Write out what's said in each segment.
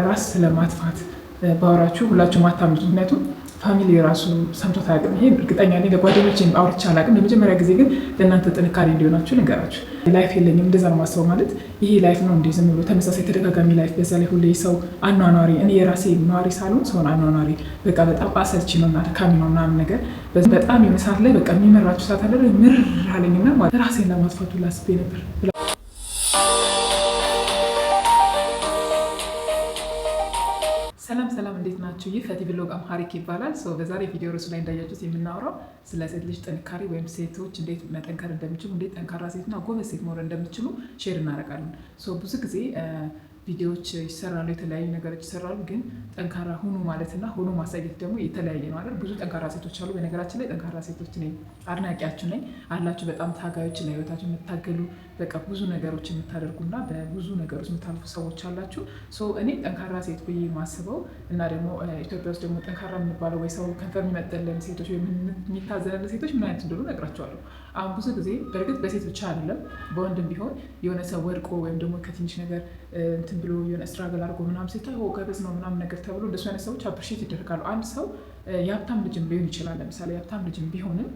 ራስ ስለማጥፋት ባወራችሁ ሁላችሁ አታምኑት። ምክንያቱም family ራሱ ሰምቶት አያውቅም። ይሄ እርግጠኛ ነኝ፣ ለጓደኞቼ አውርቼ አላውቅም። ለመጀመሪያ ጊዜ ግን ለእናንተ ጥንካሬ እንዲሆናችሁ ልንገራችሁ። Life የለኝም፣ እንደዛ ነው ማስበው። ማለት ይሄ life ነው እንዴ? ዝም ብሎ ተመሳሳይ ተደጋጋሚ life፣ በዛ ላይ ሁሌ ሰው አኗኗሪ፣ እኔ የራሴ ነዋሪ ሳልሆን ሰውን አኗኗሪ፣ በቃ በጣም አሰልቺ ነው እና አድካሚ ነው ምናምን ነገር። በጣም የሆነ ሰዓት ላይ በቃ የሚመራችሁ ሰዓት አለ። ምር አለኝና ራሴን ለማጥፋቱ ላስቤ ነበር። ሰላም ሰላም፣ እንዴት ናችሁ? ይህ ፈቲ Vlog Amharic ይባላል። በዛሬ ቪዲዮ ርዕሱ ላይ እንዳያችሁት የምናወራው ስለ ሴት ልጅ ጥንካሬ ወይም ሴቶች እንዴት መጠንከር እንደሚችሉ፣ እንዴት ጠንካራ ሴትና ጎበዝ ሴት መሆን እንደሚችሉ share እናደርጋለን። ብዙ ጊዜ ቪዲዮዎች ይሰራሉ፣ የተለያዩ ነገሮች ይሰራሉ። ግን ጠንካራ ሁኑ ማለትና ሆኖ ማሳየት ደግሞ የተለያየ ነው አይደል? ብዙ ጠንካራ ሴቶች አሉ። በነገራችን ላይ ጠንካራ ሴቶች ነኝ አድናቂያችሁ ነኝ አላችሁ። በጣም ታጋዮች፣ ለህይወታችሁ የምታገሉ፣ በቃ ብዙ ነገሮች የምታደርጉና በብዙ ነገሮች የምታልፉ ሰዎች አላችሁ። እኔ ጠንካራ ሴት ብዬ ማስበው እና ደግሞ ኢትዮጵያ ውስጥ ደግሞ ጠንካራ የምንባለው ወይ ሰው ከንፈር የሚመጥልን ሴቶች ወይ የሚታዘንልን ሴቶች ምን አይነት እንደሆኑ እነግራቸዋለሁ። አሁን ብዙ ጊዜ በእርግጥ በሴት ብቻ አይደለም፣ በወንድም ቢሆን የሆነ ሰው ወድቆ ወይም ደግሞ ከትንሽ ነገር እንትን ብሎ የሆነ struggle አድርጎ ምናምን ሲታይ ጎበዝ ነው ምናምን ነገር ተብሎ እንደሱ አይነት ሰዎች appreciate ይደረጋሉ። አንድ ሰው የሀብታም ልጅም ሊሆን ይችላል። ለምሳሌ የሀብታም ልጅም ቢሆንም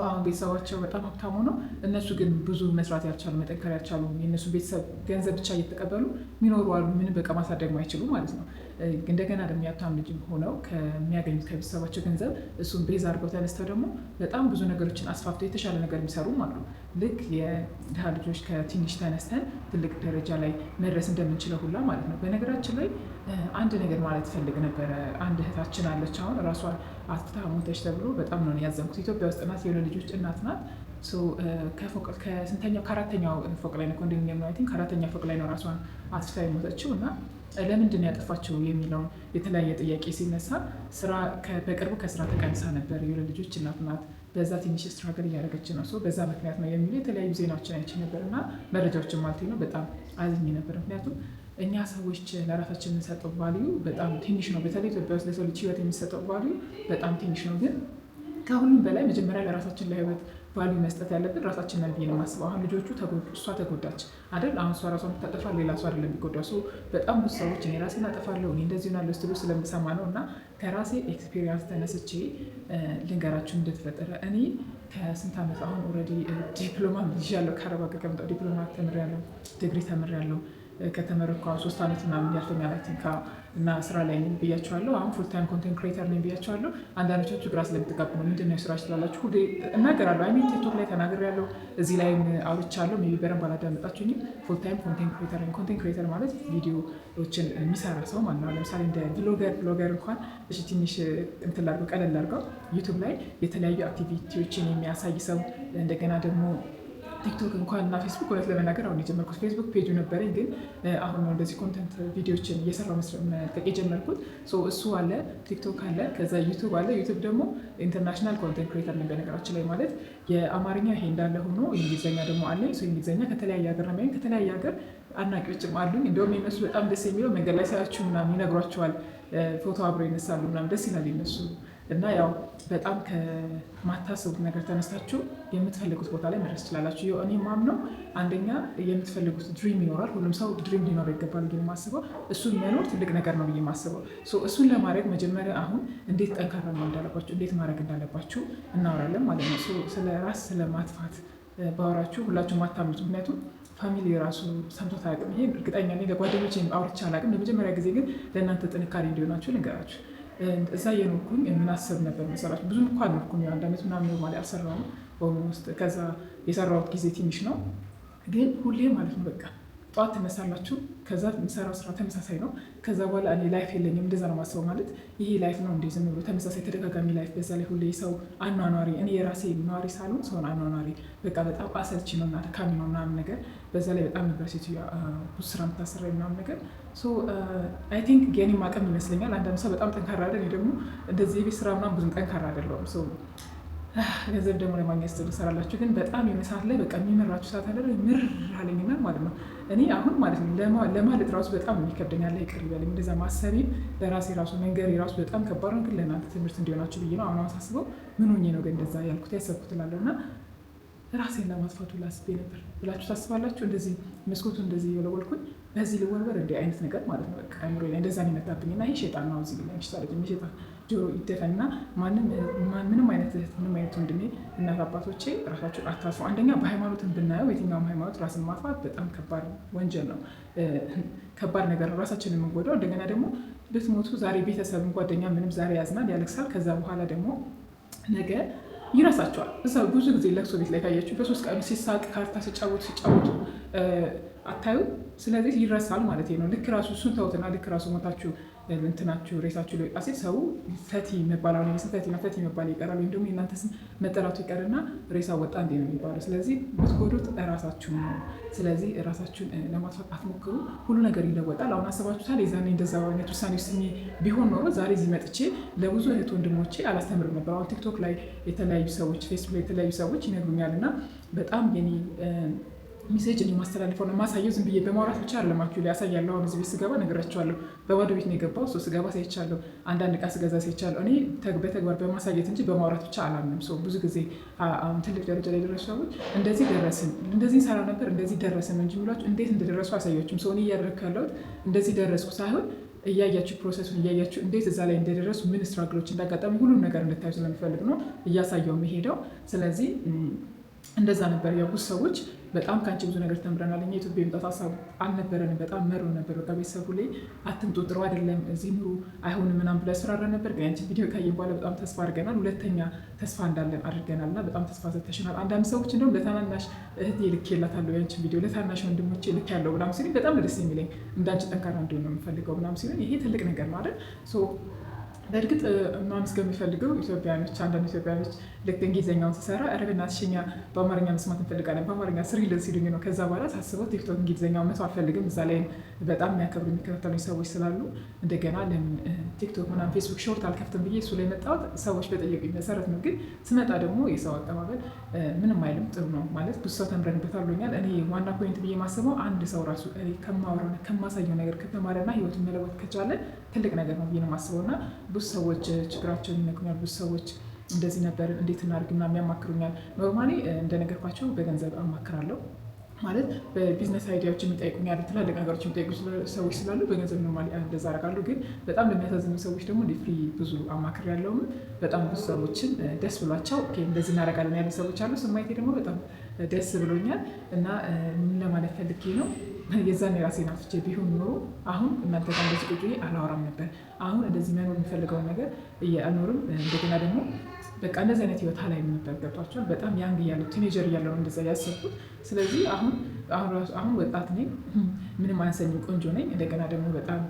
አሁን ቤተሰባቸው በጣም ሀብታም ሆነው እነሱ ግን ብዙ መስራት ያልቻሉ፣ መጠንከር ያልቻሉ፣ የእነሱ ቤተሰብ ገንዘብ ብቻ እየተቀበሉ የሚኖሩ አሉ። ምንም በቃ ማሳደግ ማይችሉ ማለት ነው። እንደገና ደግሞ የሀብታም ልጅም ሆነው ከሚያገኙት ከቤተሰባቸው ገንዘብ እሱን base አድርገው ተነስተው ደግሞ በጣም ብዙ ነገሮችን አስፋፍተው የተሻለ ነገር የሚሰሩም አሉ። ልክ የድሃ ልጆች ከትንሽ ተነስተን ትልቅ ደረጃ ላይ መድረስ እንደምንችለው ሁላ ማለት ነው። በነገራችን ላይ አንድ ነገር ማለት ፈልግ ነበረ። አንድ እህታችን አለች፣ አሁን ራሷን አጥፍታ ሞተች ተብሎ በጣም ነው ያዘንኩት። ኢትዮጵያ ውስጥ ናት፣ የሆነ ልጆች እናት ናት። ከስንተኛው ከአራተኛው ፎቅ ላይ ነው፣ ኮንዶሚኒየም ነው I think፣ ከአራተኛው ፎቅ ላይ ነው ራሷን አጥፍታ የሞተችው። እና ለምንድን ነው ያጠፋችው የሚለውን የተለያየ ጥያቄ ሲነሳ ስራ በቅርቡ ከስራ ተቀንሳ ነበር፣ የሁለት ልጆች እናት ናት፣ በዛ ትንሽ struggle እያደረገች ነው፣ በዛ ምክንያት ነው የሚሉ የተለያዩ ዜናዎችን አይቼ ነበር እና መረጃዎችን ማለት ነው። በጣም አዝኜ ነበር። ምክንያቱም እኛ ሰዎች ለራሳችን የምንሰጠው value በጣም ትንሽ ነው። በተለይ ኢትዮጵያ ውስጥ ለሰው ልጅ ህይወት የሚሰጠው value በጣም ትንሽ ነው። ግን ከሁሉም በላይ መጀመሪያ ለራሳችን ለህይወት value መስጠት ያለብን ራሳችን ነን ብዬ ነው የማስበው። አሁን ልጆቹ ተጎዱ፣ እሷ ተጎዳች አይደል? አሁን እሷ ራሷን ብታጠፋ ሌላ ሰው አይደለም የሚጎዳው። ሰው በጣም ብዙ ሰዎች እኔ ራሴን አጠፋለሁ፣ እኔ እንደዚህ ሆናለሁ ስትሉ ስለምሰማ ነው። እና ከራሴ experience ተነስቼ ልንገራችሁ እንደተፈጠረ። እኔ ከስንት ዓመት አሁን already ዲፕሎማ ይዣለሁ። ከአረብ ሀገር ከመጣሁ ዲፕሎማ ተምሬያለሁ፣ ዲግሪ ተምሬያለሁ። ከተመረቅኩ አሁን 3 ዓመት ምናምን ያልፈኛል I think። እና ስራ ላይ ነኝ ብያቸዋለሁ። አሁን full time content creator ነኝ ብያቸዋለሁ። አንዳንዶቻችሁ ግራ ስለምትጋቡ ነው ምንድን ነው ስራሽ ስላላችሁ ሁሌ እናገራለሁ። I mean ቲክቶክ ላይ ተናግሬያለሁ፣ እዚህ ላይም አውርቻለሁ። Maybe በደንብ አላዳመጣችሁኝም። Full time content creator ነኝ። Content creator ማለት ቪዲዮዎችን የሚሰራ ሰው ማለት ነው። ለምሳሌ እንደ vlogger እንኳን እሺ ትንሽ እንትን ላድርገው፣ ቀለል ላድርገው። ዩቱብ ላይ የተለያዩ activity ዎችን የሚያሳይ ሰው፣ እንደገና ደግሞ ቲክቶክ እንኳን እና ፌስቡክ፣ እውነት ለመናገር አሁን የጀመርኩት፣ ፌስቡክ ፔጁ ነበረኝ፣ ግን አሁን ነው እንደዚህ content ቪዲዮችን እየሰራሁ መልቀቅ የጀመርኩት። እሱ አለ፣ ቲክቶክ አለ፣ ከዛ ዩቱብ አለ። ዩቱብ ደግሞ international content creator ነኝ በነገራችን ላይ። ማለት የአማርኛ ይሄ እንዳለ ሆኖ የእንግሊዝኛ ደግሞ አለኝ። እንግሊዝኛ ከተለያየ ሀገር ነው፣ ከተለያየ ሀገር አድናቂዎችም አሉኝ። እንደውም የነሱ በጣም ደስ የሚለው መንገድ ላይ ሳያችሁ ምናምን ይነግሯቸዋል፣ ፎቶ አብረው ይነሳሉ ምናምን፣ ደስ ይላል የነሱ። እና ያው በጣም ከማታስቡት ነገር ተነስታችሁ የምትፈልጉት ቦታ ላይ መድረስ ትችላላችሁ። እኔ ማምነው አንደኛ የምትፈልጉት dream ይኖራል። ሁሉም ሰው dream ሊኖረው ይገባል ብዬ የማስበው፣ እሱን መኖር ትልቅ ነገር ነው ብዬ የማስበው። እሱን ለማድረግ መጀመሪያ አሁን እንዴት ጠንካራ መሆን እንዳለባችሁ፣ እንዴት ማድረግ እንዳለባችሁ እናወራለን ማለት ነው። ስለ ራስ ስለማጥፋት ባወራችሁ ሁላችሁ አታምኑት። ምክንያቱም family ራሱ ሰምቶት አያውቅም። ይሄ እርግጠኛ ነኝ፣ ለጓደኞቼ አውርቼ አላውቅም። ለመጀመሪያ ጊዜ ግን ለእናንተ ጥንካሬ እንዲሆናችሁ ልንገራችሁ። እዛ እየኖርኩኝ ምን አስብ ነበር መሰላችሁ? ብዙም እኮ አልኖርኩም። አንድ ዓመት ምናምን normally አልሰራሁም። Almost ከዛ የሰራሁት ጊዜ ትንሽ ነው። ግን ሁሌ ማለት ነው በቃ ጠዋት ትነሳላችሁ። ከዛ የምሰራው ስራ ተመሳሳይ ነው። ከዛ በኋላ እኔ life የለኝም፣ እንደዛ ነው ማስበው። ማለት ይሄ life ነው እንዴ? ዝም ብሎ ተመሳሳይ ተደጋጋሚ life፣ በዛ ላይ ሁሌ ሰው አኗኗሪ፣ እኔ የራሴ ነዋሪ ሳልሆን ሰውን አኗኗሪ፣ በቃ በጣም አሰልቺ ነው እና አድካሚ ነው ምናምን ነገር። በዛ ላይ በጣም ነበር ሴትዮዋ ብዙ ስራ የምታሰራ ምናምን ነገር። I think የኔም አቅም ይመስለኛል። አንዳንድ ሰው በጣም ጠንካራ አይደል? እኔ ደግሞ እንደዚህ የቤት ስራ ምናምን ብዙም ጠንካራ አይደለሁም። ገንዘብ ደግሞ ለማግኘት ስትሉ ትሰራላችሁ። ግን በጣም የሆነ ሰዓት ላይ በቃ የሚመራችሁ ሰዓት አለ። ምር አለኝና ማለት ነው እኔ አሁን ማለት ነው ለማለት ራሱ በጣም የሚከብደኝ አለ፣ ይቅር ይበለኝ። እንደዛ ማሰቤም ለራሴ ራሱ መንገሬ ራሱ በጣም ከባድ ነው። ግን ለእናንተ ትምህርት እንዲሆናችሁ ብዬ ነው። አሁን አሳስበው ምን ሆኜ ነው ግን እንደዛ ያልኩት ያሰብኩት እላለሁ። እና ራሴን ለማጥፋቱ ላስቤ ነበር ብላችሁ ታስባላችሁ? እንደዚህ መስኮቱ እንደዚህ የወለወልኩኝ በዚህ ልወርወር እንደ አይነት ነገር ማለት ነው። በቃ አእምሮዬ ላይ እንደዛ ነው የመጣብኝ። እና ይሄ ሸይጣን ነው። እዚህ ላይ ሸይጣን ጆሮ ይደፈንና ማንም ምንም አይነት እህት፣ ምንም አይነት ወንድሜ፣ እናት አባቶቼ ራሳችሁን አታጥፉ። አንደኛ በሃይማኖትን ብናየው የትኛውም ሃይማኖት ራስን ማጥፋት በጣም ከባድ ወንጀል ነው፣ ከባድ ነገር ነው። ራሳችንን የምንጎዳው። እንደገና ደግሞ ብትሞቱ ዛሬ ቤተሰብን ጓደኛ ምንም ዛሬ ያዝናል፣ ያለቅሳል። ከዛ በኋላ ደግሞ ነገ ይረሳቸዋል። እዛ ብዙ ጊዜ ለቅሶ ቤት ላይ ካያችሁ በ3 ቀኑ ሲሳቅ ካርታ ሲጫወቱ ሲጫወቱ አታዩ። ስለዚህ ይረሳል ማለት ነው። ልክ ራሱ እሱን ተውትና ልክ ራሱ ሞታችሁ እንትናችሁ ሬሳችሁ ሊወጣ ሲል ሰው ፈቲ መባል፣ አሁን ስም ፈቲ ነው፣ ፈቲ መባል ይቀራል። ወይም ደግሞ የእናንተ ስም መጠራቱ ይቀርና ሬሳ ወጣ እንዴ ነው የሚባለው። ስለዚህ ብትጎዱት እራሳችሁን ነው። ስለዚህ ራሳችሁን ለማጥፋት አትሞክሩ። ሁሉ ነገር ይለወጣል። አሁን አስባችሁታል? የዛኔ እንደዛ አይነት ውሳኔ ወስኜ ቢሆን ኖሮ ዛሬ እዚህ መጥቼ ለብዙ እህት ወንድሞቼ አላስተምርም ነበር። አሁን ቲክቶክ ላይ የተለያዩ ሰዎች፣ ፌስቡክ ላይ የተለያዩ ሰዎች ይነግሩኛል እና በጣም የኔ message እኔ ማስተላልፈው ነው ማሳየው። ዝም ብዬ በማውራት ብቻ አይደለም፣ actually ያሳያለሁ። አሁን እዚህ ቤት ስገባ ነግራቸዋለሁ። በባዶ ቤት ነው የገባው። So ስገባ አሳይቻለሁ። አንዳንድ እቃ ስገዛ አሳይቻለሁ። እኔ በተግባር በማሳየት እንጂ በማውራት ብቻ አላምንም። So ብዙ ጊዜ አሁን ትልቅ ደረጃ ላይ የደረሱ ሰዎች እንደዚህ ደረስን፣ እንደዚህ እንሰራ ነበር፣ እንደዚህ ደረስን እንጂ የሚሏቸው እንዴት እንደደረሱ አሳያችሁም። So እኔ እያደረግኩ ያለሁት እንደዚህ ደረስኩ ሳይሆን እያያችሁ፣ process ኡን እያያችሁ እንዴት እዛ ላይ እንደደረሱ፣ ምን struggle ኦች እንዳጋጠሙ ሁሉም ነገር እንድታዩ ስለምፈልግ ነው እያሳየው የሚሄደው። ስለዚህ እንደዛ ነበር። ያው ብዙ ሰዎች በጣም ከአንቺ ብዙ ነገር ተምረናል። እኛ ኢትዮጵያ የመምጣት ሀሳብ አልነበረንም። በጣም መሮ ነበር። በቃ ቤተሰቡ ላይ አትምጡ፣ ጥሩ አይደለም፣ እዚህ ኑሩ አይሆንም ምናምን ብሎ ያስፈራራ ነበር። ግን ያንቺን ቪዲዮ ካየን በኋላ በጣም ተስፋ አድርገናል። ሁለተኛ ተስፋ እንዳለን አድርገናል እና በጣም ተስፋ ሰጥተሽናል። አንዳንድ ሰዎች እንደውም ለታናናሽ እህቴ ልኬላታለሁ ያንቺን ቪዲዮ፣ ለታናሽ ወንድሞቼ ልኬያለሁ ምናምን ሲሉኝ በጣም ደስ የሚለኝ፣ እንዳንቺ ጠንካራ እንዲሆን ነው የምፈልገው ምናምን ሲሉኝ ይሄ ትልቅ ነገር ነው አይደል? በእርግጥ ማመስገን የሚፈልገው ኢትዮጵያኖች፣ አንዳንድ ኢትዮጵያኖች ልክ እንግሊዝኛውን ስሰራ ኧረ በእናትሽ እኛ በአማርኛ መስማት እንፈልጋለን፣ በአማርኛ ስሪልን ሲሉኝ ነው። ከዛ በኋላ ሳስበው ቲክቶክ እንግሊዝኛውን መተው አልፈልግም። እዛ ላይ በጣም የሚያከብሩ የሚከታተሉኝ ሰዎች ስላሉ እንደገና ለምን ቲክቶክ ምናምን ፌስቡክ short አልከፍትም ብዬ እሱ ላይ መጣሁት። ሰዎች በጠየቁኝ መሰረት ነው። ግን ስመጣ ደግሞ የሰው አቀባበል ምንም አይልም፣ ጥሩ ነው፣ ማለት ብዙ ሰው ተምረንበታል ብሎኛል። እኔ ዋና point ብዬ ማስበው አንድ ሰው ራሱ እኔ ከማወራው ከማሳየው ነገር ከተማረና ህይወቱን መለወጥ ከቻለ ትልቅ ነገር ነው ብዬ ነው የማስበው። እና ብዙ ሰዎች ችግራቸውን ይነግሩኛል። ብዙ ሰዎች እንደዚህ ነበር፣ እንዴት እናድርግ ምናምን ያማክሩኛል። Normally እንደነገርኳቸው በገንዘብ አማክራለሁ። ማለት በ business idea ዎች የሚጠይቁኝ ያሉ፣ ትላልቅ ነገሮች የሚጠይቁ ሰዎች ስላሉ በገንዘብ normally እንደዛ አደርጋለሁ። ግን በጣም ለሚያሳዝኑ ሰዎች ደግሞ እንዲ free ብዙ አማክሬያለሁም። በጣም ብዙ ሰዎችን ደስ ብሏቸው እንደዚህ እናደርጋለን ያሉ ሰዎች አሉ። ስማይቴ ደግሞ በጣም ደስ ብሎኛል። እና ምን ለማለት ፈልጌ ነው፣ የዛን የራሴን አጥፍቼ ቢሆን ኖሮ አሁን እናንተ ጋር እንደዚህ ቁጭ ብዬ አላወራም ነበር። አሁን እንደዚህ መኖር የምፈልገውን ነገር አልኖርም። እንደገና ደግሞ በቃ እንደዚህ አይነት ህይወት አላይም ነበር። ገብቷችኋል? በጣም young እያለሁ፣ teenager እያለሁ ነው እንደዛ ያሰብኩት። ስለዚህ አሁን ወጣት ነኝ፣ ምንም አያንሰኝም፣ ቆንጆ ነኝ። እንደገና ደግሞ በጣም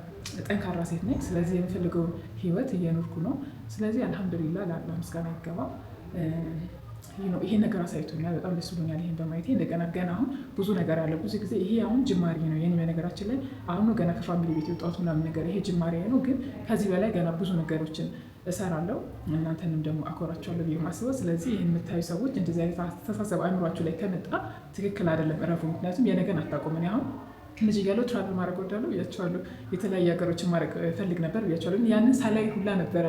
ጠንካራ ሴት ነኝ። ስለዚህ የምፈልገውን ህይወት እየኖርኩ ነው። ስለዚህ አልሐምዱሊላ፣ ለአላህ ምስጋና ይገባው። ይሄ ነገር አሳይቶኛል። በጣም ደስ ብሎኛል ይሄን በማየቴ። እንደገና ገና አሁን ብዙ ነገር አለ። ብዙ ጊዜ ይሄ አሁን ጅማሬ ነው የኔ። በነገራችን ላይ አሁን ገና ከ family ቤት የወጣሁት ምናምን ነገር ይሄ ጅማሬ ነው። ግን ከዚህ በላይ ገና ብዙ ነገሮችን እሰራለሁ። እናንተንም ደግሞ አኮራቸዋለሁ ብዬ ማስበው። ስለዚህ ይህን የምታዩ ሰዎች እንደዚህ አይነት አስተሳሰብ አይምሯችሁ ላይ ከመጣ ትክክል አይደለም፣ እረፉ። ምክንያቱም የነገን አታውቁም። እኔ አሁን ልጅ እያለሁ travel ማድረግ እወዳለሁ ብያቸዋለሁ። የተለያዩ ሀገሮችን ማድረግ እፈልግ ነበር ብያቸዋለሁ። ያንን ሳላይ ሁላ ነበረ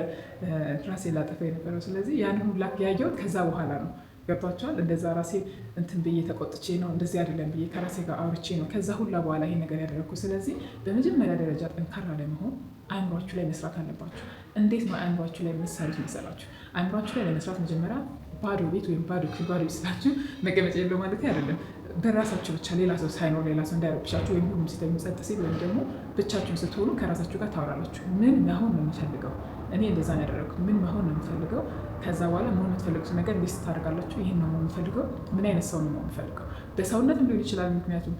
ራሴን ላጠፋ የነበረው። ስለዚህ ያንን ሁላ ያየሁት ከዛ በኋላ ነው። ገብቷቸዋል። እንደዛ ራሴ እንትን ብዬ ተቆጥቼ ነው፣ እንደዚህ አይደለም ብዬ ከራሴ ጋር አውርቼ ነው ከዛ ሁላ በኋላ ይሄ ነገር ያደረግኩት። ስለዚህ በመጀመሪያ ደረጃ ጠንካራ ለመሆን አእምሯችሁ ላይ መስራት አለባችሁ። እንዴት ነው አእምሯችሁ ላይ የምትሰሩት መሰላችሁ? አእምሯችሁ ላይ ለመስራት መጀመሪያ ባዶ ቤት ወይም ባዶ ክፍል፣ ባዶ ቤት ስላችሁ መቀመጫ የለው ማለት አይደለም። በራሳችሁ ብቻ ሌላ ሰው ሳይኖር፣ ሌላ ሰው እንዳይረብሻችሁ፣ ወይም ሁሉም ሲተኙ ጸጥ ሲል ወይም ደግሞ ብቻችሁን ስትሆኑ ከራሳችሁ ጋር ታወራላችሁ። ምን መሆን ነው የምፈልገው? እኔ እንደዛ ነው ያደረግኩት። ምን መሆን ነው የምፈልገው? ከዛ በኋላ መሆን የምትፈልጉት ነገር list ታደርጋላችሁ። ይህን ነው የምፈልገው። ምን አይነት ሰው ነው የምፈልገው? በሰውነትም ሊሆን ይችላል። ምክንያቱም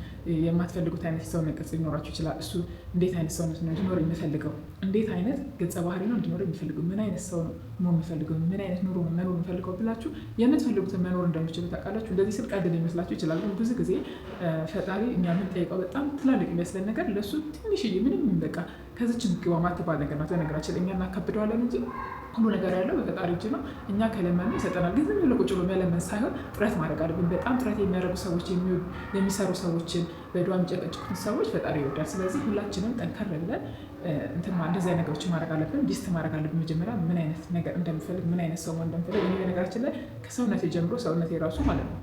የማትፈልጉት አይነት የሰውነት ቅርጽ ሊኖራችሁ ይችላል። እሱ እንዴት አይነት ሰውነት ነው እንዲኖር የምፈልገው? እንዴት አይነት ገጸ ባህሪ ነው እንዲኖር የምፈልገው? ምን አይነት ሰው ነው መሆን የምፈልገው? ምን አይነት ኑሮ ነው መኖር የምፈልገው ብላችሁ የምትፈልጉትን መኖር እንደምችሉ ታውቃላችሁ። እንደዚህ ስል ቀልድ ሊመስላችሁ ይችላል። ግን ብዙ ጊዜ ፈጣሪ እኛ የምንጠይቀው በጣም ትላልቅ የሚመስለን ነገር ለእሱ ትንሽዬ ምንም በቃ ከዚች ምግባ ማትባል ነገር ናት። በነገራችን ላይ እኛ እናከብደዋለን እንጂ ሁሉ ነገር ያለው በፈጣሪ እጅ ነው። እኛ ከለመን ይሰጠናል። ግን ዝም ብሎ ቁጭ ብሎ መለመን ሳይሆን ጥረት ማድረግ አለብን። በጣም ጥረት የሚያደርጉ ሰዎች፣ የሚሰሩ ሰዎችን፣ በዱዓ የሚጨቀጭቁትን ሰዎች ፈጣሪ ይወዳል። ስለዚህ ሁላችንም ጠንከር ብለን እንትን እንደዚህ አይነት ነገሮችን ማድረግ አለብን። List ማድረግ አለብን። መጀመሪያ ምን አይነት ነገር እንደምፈልግ፣ ምን አይነት ሰው እንደምፈልግ። እኔ በነገራችን ላይ ከሰውነቴ ጀምሮ፣ ሰውነቴ ራሱ ማለት ነው፣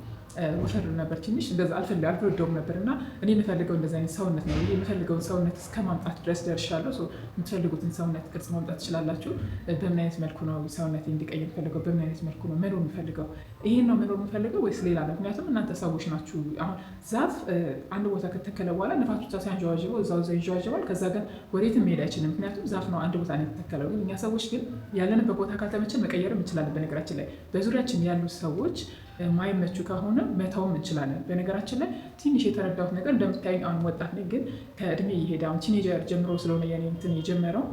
ወፈር ነበር ትንሽ፣ እንደዛ አልወደውም ነበር። እና እኔ የምፈልገው እንደዚ አይነት ሰውነት ነው። የምፈልገውን ሰውነት እስከ ማምጣት ድረስ ደርሻለሁ። የምትፈልጉትን ሰውነት ቅርጽ ማምጣት ትችላላችሁ። በምን አይነት መልኩ ነው ሰውነት እንዲቀይር የምፈልገው? በምን አይነት መልኩ ነው መኖር የምፈልገው? ይሄን ነው መኖር የምፈልገው ወይስ ሌላ ነው? ምክንያቱም እናንተ ሰዎች ናችሁ። አሁን ዛፍ አንድ ቦታ ከተከለ በኋላ ንፋስ ብቻ ሲያንዣዋዥበው እዛው እዛው ይንዣዋዥባል። ከዛ ግን ወዴትም መሄድ አይችልም። ምክንያቱም ዛፍ ነው፣ አንድ ቦታ ነው የተተከለው። ግን እኛ ሰዎች ግን ያለንበት ቦታ ካልተመቸን መቀየርም እንችላለን። በነገራችን ላይ በዙሪያችን ያሉ ሰዎች ማይመቹ ከሆነ መተውም እንችላለን። በነገራችን ላይ ትንሽ የተረዳሁት ነገር፣ እንደምታዩኝ አሁን ወጣት ነኝ፣ ግን ከእድሜ እየሄደ፣ አሁን teenager ጀምሮ ስለሆነ የኔ እንትን የጀመረው፣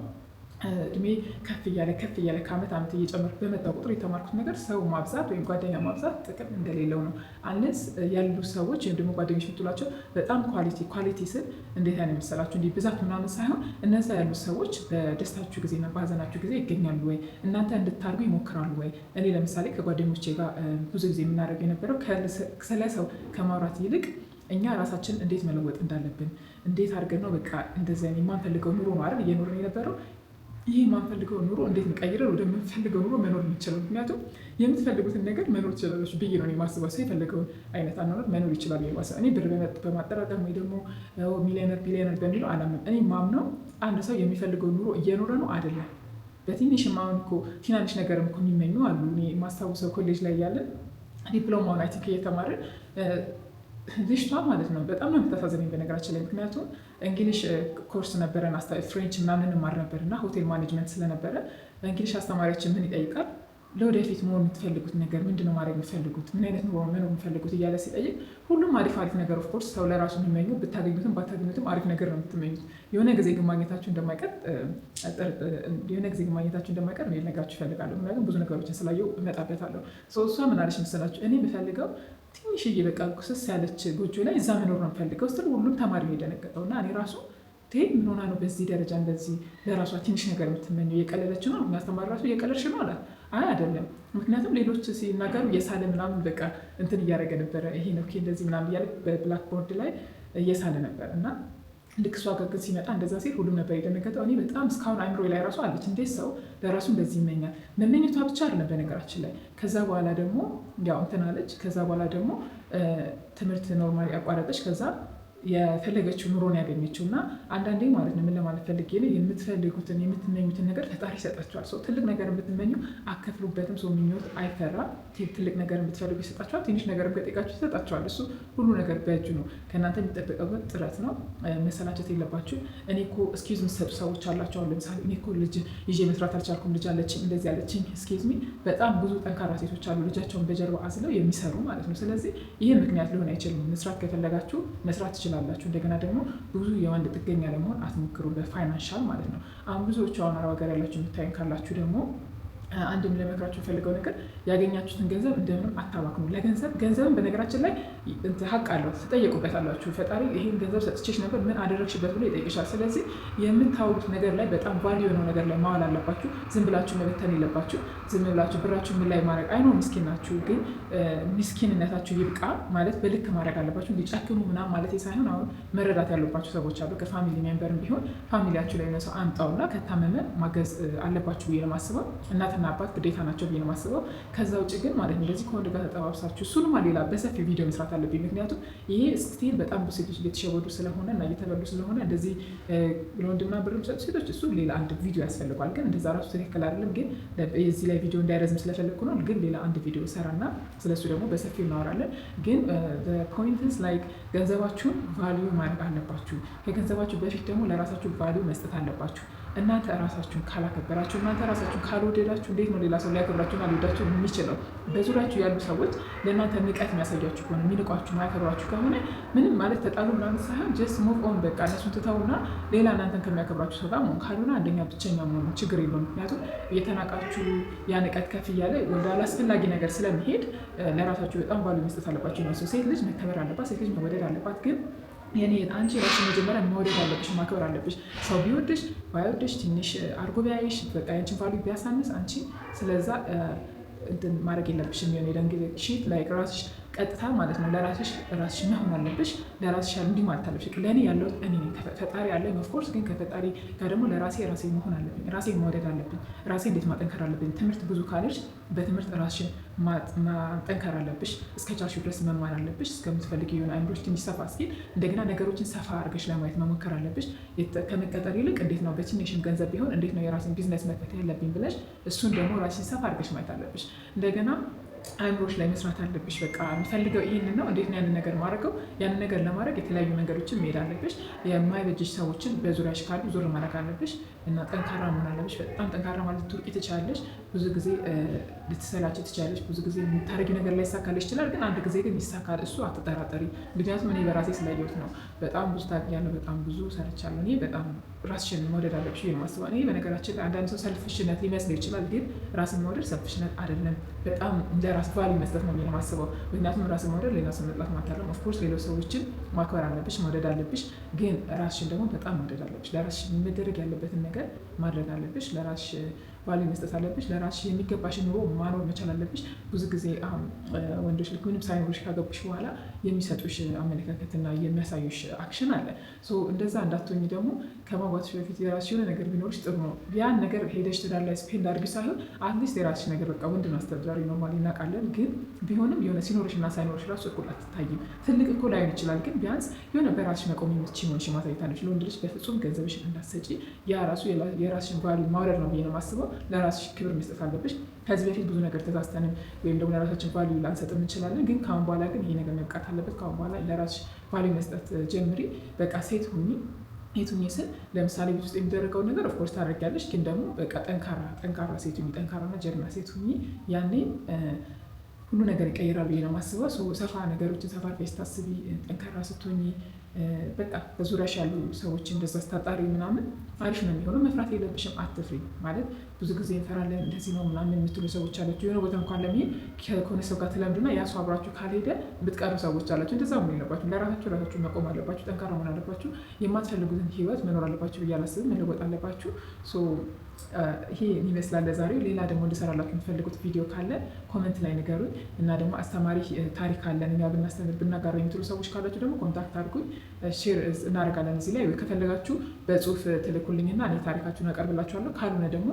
እድሜ ከፍ እያለ ከፍ እያለ ከአመት ዓመት እየጨመርኩ በመጣው ቁጥር የተማርኩት ነገር ሰው ማብዛት ወይም ጓደኛ ማብዛት ጥቅም እንደሌለው ነው። Unless ያሉ ሰዎች ወይም ደግሞ ጓደኞች የምትሏቸው በጣም quality፣ quality ስል እንዴት አይነት መሰላችሁ? እንዲህ ብዛት ምናምን ሳይሆን እነዛ ያሉ ሰዎች በደስታችሁ ጊዜና በሀዘናችሁ ጊዜ ይገኛሉ ወይ? እናንተ እንድታርጉ ይሞክራሉ ወይ? እኔ ለምሳሌ ከጓደኞቼ ጋር ብዙ ጊዜ የምናደርገው የነበረው ስለ ሰው ከማውራት ይልቅ እኛ ራሳችን እንዴት መለወጥ እንዳለብን፣ እንዴት አድርገን ነው በቃ እንደዚህ የማንፈልገው ኑሮ ነው አይደል እየኖርን የነበረው፣ ይህ የማንፈልገው ኑሮ እንዴት እንቀይረን ወደምንፈልገው ኑሮ መኖር የምንችለው? ምክንያቱም የምትፈልጉትን ነገር መኖር ትችላላችሁ ብዬ ነው የማስበው። ሰው የፈለገውን አይነት አኗኗር መኖር ይችላል የማስበው። እኔ ብር በማጠራቀም ወይ ደግሞ millionaire፣ billionaire በሚለው አላምንም። እኔ ማምነው አንድ ሰው የሚፈልገው ኑሮ እየኖረ ነው አይደለም። በትንሽም አሁን እኮ ትናንሽ ነገርም እኮ የሚመኙ አሉ። እኔ የማስታውሰው ኮሌጅ ላይ ያለን ዲፕሎማውን I think እየተማርን ልጅቷ ማለት ነው፣ በጣም ነው የምታሳዝነኝ በነገራችን ላይ። ምክንያቱም English course ነበረን፣ French ምናምን እንማር ነበር እና hotel management ስለነበረ English አስተማሪያችን ምን ይጠይቃል? ለወደፊት መሆን የምትፈልጉት ነገር ምንድነው? ማድረግ የምትፈልጉት፣ ምን አይነት ኑሮ መኖር የምትፈልጉት እያለ ሲጠይቅ ሁሉም አሪፍ አሪፍ ነገር፣ of course ሰው ለራሱ የሚመኘው ብታገኙትም ባታገኙትም አሪፍ ነገር ነው የምትመኙት። የሆነ ጊዜ ግን ማግኘታችሁ እንደማይቀር እኔ ልነግራችሁ እፈልጋለሁ። ምክንያቱም ብዙ ነገሮችን ስላየሁ እመጣበታለሁ። እሷ ምን አለች መሰላችሁ? እኔ የምፈልገው ትንሽዬ በቃ ስስ ያለች ጎጆ ላይ እዛ መኖር ነው የምፈልገው ስትል ሁሉም ተማሪ ነው የደነገጠው። እና እኔ ራሱ ምን ሆና ነው በዚህ ደረጃ እንደዚህ ለራሷ ትንሽ ነገር የምትመኘው? እየቀለለች ነው? አስተማሪ ራሱ እየቀለድሽ ነው አላት። አይ አይደለም፣ ምክንያቱም ሌሎች ሲናገሩ እየሳለ ምናምን በቃ እንትን እያደረገ ነበረ። ይሄ ነው እንደዚህ ምናምን እያለ በ blackboard ላይ እየሳለ ነበር። እና ልክ እሷ ጋር ግን ሲመጣ እንደዛ ሲል ሁሉም ነበር የደነገጠው። እኔ በጣም እስካሁን አይምሮ ላይ ራሱ አለች። እንዴት ሰው ለራሱ እንደዚህ ይመኛል? መመኘቷ ብቻ አይደለም በነገራችን ላይ። ከዛ በኋላ ደግሞ ያው እንትን አለች። ከዛ በኋላ ደግሞ ትምህርት normally ያቋረጠች፣ ከዛ የፈለገችው ኑሮን ያገኘችው። እና አንዳንዴ ማለት ነው፣ ምን ለማለት ፈልጌ ነው፣ የምትፈልጉትን የምትመኙትን ነገር ፈጣሪ ይሰጣችኋል። ሰው ትልቅ ነገር የምትመኙ አከፍሉበትም። ሰው ምኞት አይፈራም። ትልቅ ነገር የምትፈልጉ ይሰጣችኋል። ትንሽ ነገር ከጠየቃችሁ ይሰጣችኋል። እሱ ሁሉ ነገር በእጁ ነው። ከእናንተ የሚጠበቀው ጥረት ነው። መሰላቸት የለባችሁ። እኔ እኮ excuse የምትሰጡ ሰዎች አላቸው። አሁን ለምሳሌ እኔ እኮ ልጅ ይዤ መስራት አልቻልኩም፣ ልጅ አለችኝ፣ እንደዚህ አለችኝ። Excuse me፣ በጣም ብዙ ጠንካራ ሴቶች አሉ፣ ልጃቸውን በጀርባ አዝለው የሚሰሩ ማለት ነው። ስለዚህ ይህ ምክንያት ሊሆን አይችልም። መስራት ከፈለጋችሁ መስራት ትችላላችሁ። እንደገና ደግሞ ብዙ የወንድ ጥገኛ ለመሆን አትሞክሩ፣ በ financial ማለት ነው። አሁን ብዙዎቹ አሁን አረብ ሀገር ያላችሁ የምታዩን ካላችሁ ደግሞ አንድም ለመክራችሁ የፈልገው ነገር ያገኛችሁትን ገንዘብ እንደምንም አታባክኑ። ለገንዘብ፣ ገንዘብን በነገራችን ላይ ሀቅ አለው፣ ትጠየቁበታላችሁ። ፈጣሪ ይሄን ገንዘብ ሰጥቼሽ ነበር ምን አደረግሽበት ብሎ ይጠይቅሻል። ስለዚህ የምታውሉት ነገር ላይ፣ በጣም value የሆነው ነገር ላይ ማዋል አለባችሁ። ዝም ብላችሁ መበተን የለባችሁ። ዝም ብላችሁ ብራችሁ ምን ላይ ማድረግ፣ I know ምስኪን ናችሁ፣ ግን ምስኪንነታችሁ ይብቃ ማለት በልክ ማድረግ አለባችሁ። እንዲጨክኑ ምናምን ማለት ሳይሆን አሁን መረዳት ያለባችሁ ሰዎች አሉ። ከ family member ም ቢሆን family ያችሁ ላይ ሰው አምጣውና ከታመመ ማገዝ አለባችሁ ብዬ ነው የማስበው። እናትና አባት ግዴታ ናቸው ብዬ ነው የማስበው። ከዛ ውጭ ግን ማለት እንደዚህ ከወንድ ጋር ተጠባብሳችሁ፣ እሱንማ ሌላ በሰፊ ቪዲዮ መስራት አለብኝ። ምክንያቱም ይሄ still በጣም ብዙ ሴቶች እየተሸወዱ ስለሆነ እና እየተበሉ ስለሆነ፣ እንደዚህ ለወንድምና ብር የሚሰጡ ሴቶች እሱ ሌላ አንድ ቪዲዮ ያስፈልገዋል። ግን እንደዛ ራሱ ትክክል አይደለም። ግን የዚህ ላይ ቪዲዮ እንዳይረዝም ስለፈለግኩ ነው። ግን ሌላ አንድ ቪዲዮ ሰራና ስለሱ ደግሞ በሰፊው እናወራለን። ግን point is like ገንዘባችሁን value ማድረግ አለባችሁ። ከገንዘባችሁ በፊት ደግሞ ለራሳችሁ value መስጠት አለባችሁ። እናንተ እራሳችሁን ካላከበራችሁ፣ እናንተ ራሳችሁን ካልወደዳችሁ እንዴት ነው ሌላ ሰው ሊያከብራችሁና ሊወዳችሁ የሚችለው? በዙሪያችሁ ያሉ ሰዎች ለእናንተ ንቀት የሚያሳያችሁ ከሆነ፣ የሚንቋችሁ፣ ማያከብራችሁ ከሆነ፣ ምንም ማለት ተጣሉ ምናምን ሳይሆን just move on፣ በቃ እነሱን ትተውና ሌላ እናንተን ከሚያከብራችሁ ሰው ጋር መሆን፣ ካልሆነ አንደኛ ብቸኛ መሆኑ ችግር የለውም። ምክንያቱም እየተናቃችሁ ያ ንቀት ከፍ እያለ ወደ አላስፈላጊ ነገር ስለሚሄድ ለራሳችሁ በጣም value መስጠት አለባችሁ። ነው፣ ሴት ልጅ መከበር አለባት። ሴት ልጅ መወደድ አለባት። ግን የኔ አንቺ ራስሽን መጀመሪያ መውደድ አለብሽ፣ ማክበር አለብሽ። ሰው ቢወድሽ ባይወድሽ፣ ትንሽ አርጎ ቢያይሽ፣ በቃ ያንቺን value ቢያሳንስ አንቺ ስለዛ እንትን ማድረግ የለብሽም። የሆነ የደንግ shit like ራስሽ ቀጥታ ማለት ነው ለራስሽ ራስሽ መሆን አለብሽ። ለራስሽ እንዲህ ማለት አለብሽ። ለእኔ ያለሁት እኔ ነኝ። ፈጣሪ አለኝ of course፣ ግን ከፈጣሪ ጋር ደግሞ ለራሴ ራሴ መሆን አለብኝ። ራሴ መውደድ አለብኝ። ራሴ እንዴት ማጠንከር አለብኝ። ትምህርት ብዙ ካለሽ በትምህርት ራስሽን ማጠንከር አለብሽ። እስከ ቻልሽው ድረስ መማር አለብሽ። እስከምትፈልጊ የሆነ አይምሮሽ ትንሽ ሰፋ እስኪል እንደገና ነገሮችን ሰፋ አድርገሽ ለማየት መሞከር አለብሽ። ከመቀጠር ይልቅ እንዴት ነው በትንሽም ገንዘብ ቢሆን እንዴት ነው የራስን ቢዝነስ መክፈት ያለብኝ ብለሽ እሱን ደግሞ ራስሽን ሰፋ አድርገሽ ማየት አለብሽ። እንደገና አይምሮሽ ላይ መስራት አለብሽ። በቃ የምፈልገው ይህንን ነው፣ እንዴት ነው ያንን ነገር ማድረገው? ያንን ነገር ለማድረግ የተለያዩ መንገዶችን መሄድ አለብሽ። የማይበጅሽ ሰዎችን በዙሪያሽ ካሉ ዞር ማድረግ አለብሽ እና ጠንካራ መሆን አለብሽ። በጣም ጠንካራ ማለት ትውቂ ትችላለሽ። ብዙ ጊዜ ልትሰላች ትችላለሽ። ብዙ ጊዜ የምታደርጊው ነገር ላይሳካልሽ ይችላል። ግን አንድ ጊዜ ግን ይሳካል። እሱ አትጠራጠሪ። ምክንያቱም እኔ በራሴ ስላየሁት ነው። በጣም ብዙ ታግያለሁ። በጣም ብዙ ሰርቻለሁ። እኔ በጣም ራስሽን መውደድ አለብሽ የማስበው እኔ። በነገራችን ላይ አንዳንድ ሰው selfish ነት ሊመስለው ይችላል። ግን ራስን መውደድ selfish ነት አይደለም። በጣም ለራስ value መስጠት ነው የማስበው። ምክንያቱም ራስን መውደድ ሌላ ሰው መጥላት ማለት አይደለም። Of course ሌሎች ሰዎችን ማክበር አለብሽ፣ መውደድ አለብሽ። ግን ራስሽን ደግሞ በጣም መውደድ አለብሽ። ለራስሽ መደረግ ያለበትን ነገር ማድረግ አለብሽ። ለራስሽ value መስጠት አለብሽ። ለራስሽ የሚገባሽን ኑሮ ማኖር መቻል አለብሽ። ብዙ ጊዜ አሁን ወንዶች ልክ ምንም ሳይኖርሽ ካገቡሽ በኋላ የሚሰጡሽ አመለካከትና የሚያሳዩሽ action አለ። እንደዛ እንዳትሆኝ ደግሞ ከማግባትሽ በፊት የራስሽ የሆነ ነገር ቢኖርሽ ጥሩ ነው። ያን ነገር ሄደሽ ትዳር ላይ spend አድርጊ ሳይሆን at least የራስሽ ነገር፣ በቃ ወንድ ነው አስተዳዳሪ normally እናውቃለን። ግን ቢሆንም የሆነ ሲኖርሽ እና ሳይኖርሽ ራሱ እኩል አትታይም። ትልቅ እኮ ላይሆን ይችላል፣ ግን ቢያንስ የሆነ በራስሽ መቆም የምትችይ መሆንሽን ማሳየት አለብሽ። ለወንድ ልጅ በፍጹም ገንዘብሽን እንዳትሰጪ። ያ ራሱ የራስሽን value ማውረድ ነው ብዬ ነው የማስበው። ለራስሽ ክብር መስጠት አለብሽ። ከዚህ በፊት ብዙ ነገር ተሳስተንም ወይም ደግሞ ለራሳችን value ላንሰጥም እንችላለን። ግን ከአሁን በኋላ ግን ይሄ ነገር መብቃት አለበት። ከአሁን በኋላ ለራስሽ value መስጠት ጀምሪ። በቃ ሴት ሁኚ። ሴት ሁኚ ስል ለምሳሌ ቤት ውስጥ የሚደረገውን ነገር of course ታደርጊያለሽ። ግን ደግሞ በቃ ጠንካራ ጠንካራ ሴት ሁኚ። ጠንካራና ጀግና ሴት ሁኚ። ያኔ ሁሉ ነገር ይቀይራል ብዬ ነው የማስበው። ሰፋ ነገሮችን ሰፋ አድርገሽ ስታስቢ፣ ጠንካራ ስትሆኚ፣ በቃ በዙሪያሽ ያሉ ሰዎች እንደዛ ስታጣሪ ምናምን አሪፍ ነው የሚሆነው። መፍራት የለብሽም። አትፍሪ። ማለት ብዙ ጊዜ እንፈራለን፣ እንደዚህ ነው ምናምን የምትሉ ሰዎች አላችሁ። የሆነ ቦታ እንኳን ለመሄድ ከሆነ ሰው ጋር ትለምዱና ያ ሰው አብራችሁ ካልሄደ የምትቀሩ ሰዎች አላችሁ። እንደዛ መሆን የለባችሁ። ለራሳችሁ ራሳችሁ መቆም አለባችሁ። ጠንካራ መሆን አለባችሁ። የማትፈልጉትን ህይወት መኖር አለባችሁ ብዬ አላስብም። መለወጥ አለባችሁ። ይሄ ይመስላል ለዛሬው። ሌላ ደግሞ እንድሰራላችሁ የምትፈልጉት ቪዲዮ ካለ comment ላይ ንገሩኝ እና ደግሞ አስተማሪ ታሪክ አለን እኛ ብናስተምር ብናጋራ የምትሉ ሰዎች ካላችሁ ደግሞ contact አድርጉኝ፣ share እናደርጋለን እዚህ ላይ። ወይ ከፈለጋችሁ በጽሁፍ ትልኩልኝና እኔ ታሪካችሁን አቀርብላችኋለሁ። ካልሆነ ደግሞ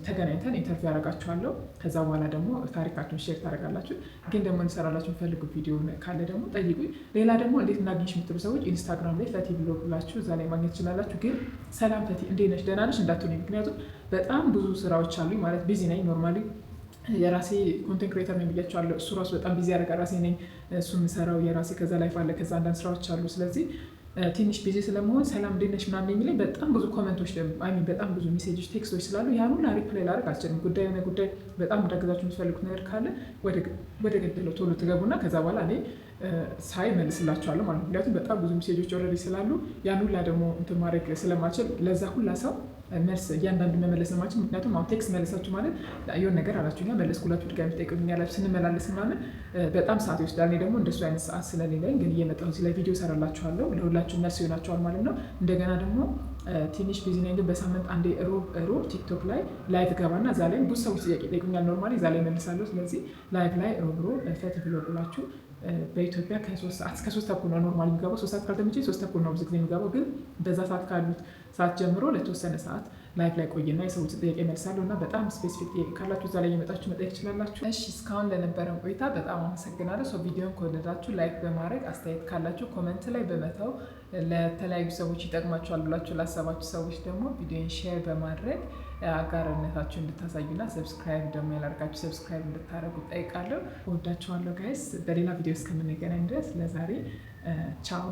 ተገናኝተን interview ያደርጋችኋለሁ። ከዛ በኋላ ደግሞ ታሪካችሁን share ታደርጋላችሁ። ግን ደግሞ እንሰራላችሁ የምትፈልጉት ቪዲዮ ካለ ደግሞ ጠይቁኝ። ሌላ ደግሞ እንዴት እናገኝሽ የምትሉ ሰዎች ኢንስታግራም ላይ ፈቲ ብሎ ብላችሁ እዛ ላይ ማግኘት ትችላላችሁ። ግን ሰላም ፈቲ እንዴት ነሽ ደህና ነሽ እንዳትሉኝ። ምክንያቱም በጣም ብዙ ስራዎች አሉኝ፣ ማለት busy ነኝ። Normally የራሴ content creator ነኝ ብያቸዋለሁ። እሱ ራሱ በጣም busy ያደርጋል። ራሴ ነኝ እሱ የምሰራው የራሴ፣ ከዛ life አለ፣ ከዛ አንዳንድ ስራዎች አሉ። ስለዚህ ትንሽ busy ስለመሆን ሰላም እንዴት ነሽ ምናምን የሚለኝ በጣም ብዙ comment ኦች፣ I mean በጣም ብዙ message ኦች፣ text ኦች ስላሉ ያን ሁላ reply ላደርግ አልችልም። ጉዳይ የሆነ ጉዳይ በጣም እንዳገዛችሁ የምትፈልጉት ነገር ካለ ወደ ገደለው ቶሎ ትገቡና ከዛ በኋላ እኔ ሳይ መልስላችኋለሁ ማለት ነው። ምክንያቱም በጣም ብዙ message ኦች already ስላሉ ያን ሁላ ደግሞ እንትን ማድረግ ስለማልችል፣ ለዛ ሁላ ሰው መልስ እያንዳንዱ መመለስ ስለማልችል፣ ምክንያቱም አሁን text መለሳችሁ ማለት የሆነ ነገር አላችሁኛ፣ መለስኩላችሁ፣ ድጋሚ ትጠይቁኛላችሁ፣ ስንመላለስ ምናምን በጣም ሰዓት ይወስዳል። እኔ ደግሞ እንደሱ አይነት ሰዓት ስለሌለኝ ግን እየመጣሁ እዚህ ላይ ቪዲዮ እሰራላችኋለሁ። ለሁላችሁ መልስ ይሆናችኋል ማለት ነው። እንደገና ደግሞ ትንሽ busy ነኝ፣ ግን በሳምንት አንዴ ሮብ ሮብ ቲክቶክ ላይ live ገባና እዛ ላይ ብዙ ሰዎች ጥያቄ ይጠይቁኛል። Normally እዛ ላይ መልሳለሁ። ስለዚህ live ላይ ሮብ ሮብ ፈቲ ብሎ ብላችሁ በኢትዮጵያ ከ3 ሰዓት እስከ 3:30 ነው normally የሚገባው። 3 ሰዓት ካልተመቸኝ 3:30 ነው ብዙ ጊዜ የሚገባው። ግን በዛ ሰዓት ካሉት ሰዓት ጀምሮ ለተወሰነ ሰዓት live ላይ ቆይና የሰዎችን ጥያቄ መልሳለሁ እና በጣም specific ጥያቄ ካላችሁ እዛ ላይ እየመጣችሁ መጠየቅ ትችላላችሁ። እሺ፣ እስካሁን ለነበረን ቆይታ በጣም አመሰግናለሁ። So ቪዲዮን ከወደዳችሁ like በማድረግ፣ አስተያየት ካላችሁ comment ላይ በመተው፣ ለተለያዩ ሰዎች ይጠቅማቸዋል ብላችሁ ላሰባችሁ ሰዎች ደግሞ ቪዲዮን share በማድረግ አጋርነታችሁ እንድታሳዩና subscribe ደግሞ ያላደረጋችሁ subscribe እንድታደርጉ ጠይቃለሁ። እወዳችኋለሁ guys። በሌላ ቪዲዮ እስከምንገናኝ ድረስ ለዛሬ ቻው።